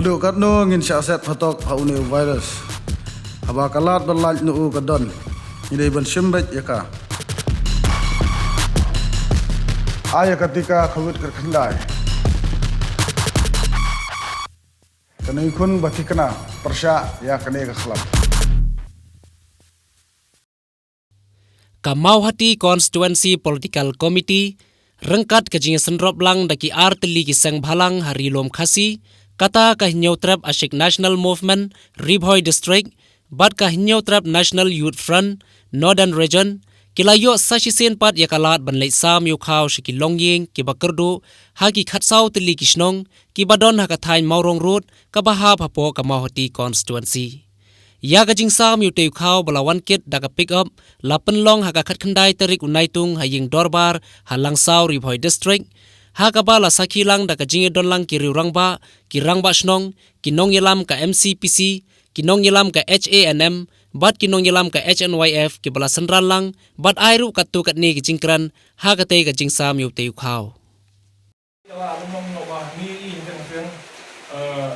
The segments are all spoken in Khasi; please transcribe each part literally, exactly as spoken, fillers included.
Duk katno ngin shah set phatok ha une u virus. Haba ka lad ban lait na u ka don, ngi dei ban shim beit ïa ka. Ai ïa ka tika covid kyrkhyndai. Kane khun ba thikna pyrshah ïa kane ka khlem. Ka Mawhati Constituency Political Committee ryngkat ka jingïasynrop lang da ki ar tylli ki seng bhalang ha Ri Lum Khasi, kata ka Hynñiewtrep Ashik National Movement Ri Bhoi District bad ka Hynñiewtrep National Youth Front Northern Region, ki la ïoh sa shisien pat ïa ka lad ban leit sam ïa u khaw sha ki longïing kiba kyrduh ha ki khatsaw tylli ki shnong kiba don ha ka thaiñ Mawrong Road kaba hap hapoh ka Mawhati Constituency. Ïa ka jingsam ïa utei u khaw ba la wan kit da ka pick up la pynlong ha ka khatkhyndai tarik u Naitung ha ïing dorbar ha Langsaw, Ri Bhoi District, ha kaba la sakhi lang da ka jingïadon lang ki riew rangbah, ki rangbah shnong, ki nongïalam ka M C P C, ki nongïalam ka H A N M bad ki nongïalam ka H N Y F kiba la synran lang bad ai ruh katto katne ki jingkren ha katei ka jingsam ïa utei u khaw. Ka la ban long noh ba ngi i hynrei hynrei, eh,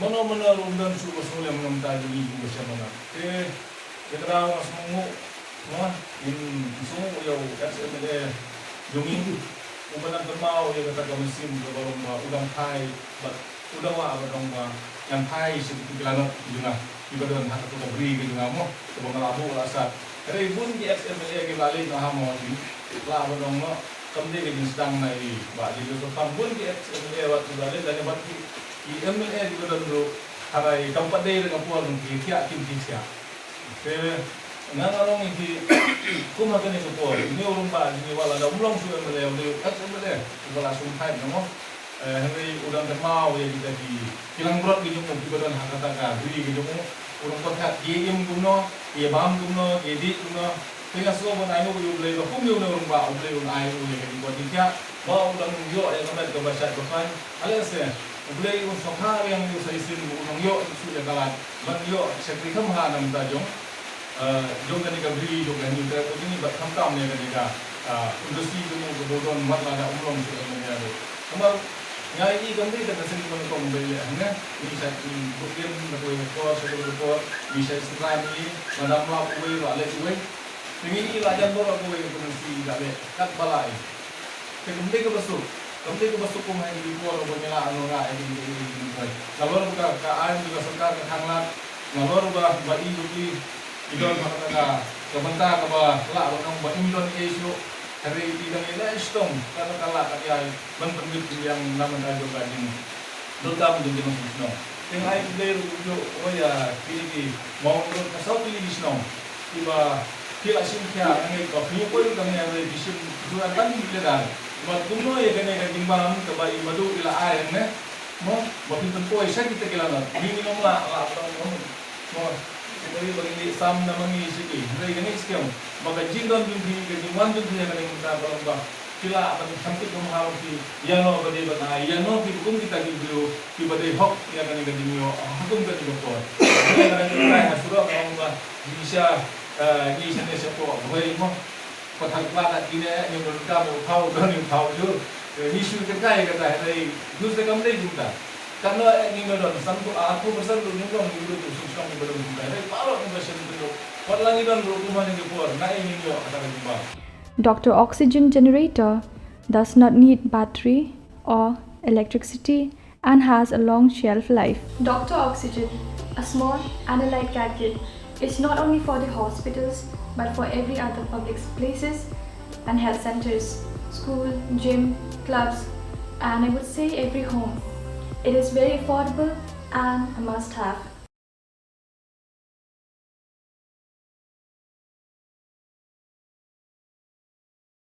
mano mano ruh ym don shuh ba sngewlem na ka bynta jong ngi ki ba shem mano. Te ïa ka daw nga sngewnguh, mo, in sngewnguh ïa u ex M L A jong ngi uba nang kynmaw ïa kata ka mynsiem kaba long ba u dang phai bad u dang wah ba dong ba ngan phai sha ki klanot ki jong nga kiba don ha kato ka bri ka jong nga, mo, kaba nga la buh la sat. Hynrei bun ki ex M L A kiba la leit noh ha Mawhati, la ba dong noh, kam dei ka jingsdang na i Bah Jingïasoh Tham. Bun ki ex M L A wat kiba la leit, lane bad ki, ki M L A kiba don ruh, hynrei kam pat dei da ka por jong ki thiah kim ki thiah. Te nga nga ong ïa ki, kum ha kane ka por, une u rangbah jong ngi wat la da um long shuh M L A, u dei u ex M L A uba la sum thait noh, mo. Eh, hynrei u dang kynmaw ïa kita ki, ki langbrot ki jong u kiba don ha kata ka bri ki jong u. U dang pyrkhat ki im kumno, ki bam kumno, ki dih kumno. Te nga sngew ban ai nguh ïa U Blei ba kum ïa une u rangbah, U Blei un ai u ïa ka jingkit jingkhiah ba u dang ïoh ïa ka met kaba shait ba paiñ. Alehse U Blei un sngewthuh ïa u sa shisien ba u dang ïoh shuh ïa ka lad ban ïoh shakri kham bha na ka bynta jong eh, jong kane ka bri, jong kane ka bri, bad khamtam ïa kane ka, ah, industry jong u kaba don wat la da um long shuh ïa kane ka bri. Namar nga ïohi kam dei kata ka sien ba nyngkong ba i leh hangne, ngi shait, ngi bud lem na kawei ka por sha kawei ka por, ngi shait synran ïa i, lada ym lap uwei la leh uwei. Te ngi ïohi la jan baroh kawei ka industry la leh katba lah ïa i. Te kam dei kaba suk, kam dei kaba suk kum ha kine ki por ba ngi la ïoh nga ïa kine ki, kine ki, kine ki. Nalor ba ka, ka aiñ jong ka sorkar ka khang lad, nalor ba, ba i, ba i, i don ha kata ka, ka bynta kaba lah ban ong ba im don ei shuh, hynrei i dang ïaleh shitom, ka, ka lah ka ïai ban pynbit pynbiang na bynta jong ka jing. Donkam jong ki nongshong shnong. Te nga ai khublei ruh ïa u, ïa kine ki mawngod ka saw tylli ki shnong kiba ki la shim khia, nga ngeit ba phi ïoh poi ruh ka ngi, hynrei phi shim phi ïoh tang ki leader. Bad kumno ïa kane ka jingbam kaba i Madu i la ai hangne, mo, ba phin pynpoi sha kita ki lanot. Ngi ngim lah, lah ban ong, mo, kumne ba ngi leh sam na ma ngi shi ki, hynrei kane i skhem ba ka jingdon jong phi, ka jingwan jong phi ha kane ka bynta ka long ba ki lah ban kham tip kham bha ïa phi, ïano ba dei ban ai, ïano phi kum kita ki briew kiba dei hok ïa kane ka jingïoh ha kum kane ka por. Ïa kane ka jingïoh ha surok ka ong ba ngi sha, eh, ngi sha ne sha pok hoi mo. Pathar ba ka kine ngi don ka mo phaw, don ngi phaw jur. Eh, ngi shu ka kai ka tai dei dus de kam dei jingta. Kan no, eh, ngi me don san ko a ko persen lu ngi don ngi don tu sum sum ngi don jingta. Dei palo ngi ba shen tu. Pat la ngi don ru kuma ngi por na ngi ngi ka ta jingba. Doctor Oxygen generator does not need battery or electricity and has a long shelf life. Doctor Oxygen, a small and a light gadget, is not only for the hospitals but for every other public places and health centers, school, gym, clubs, and I would say every home. It is very affordable and a must-have.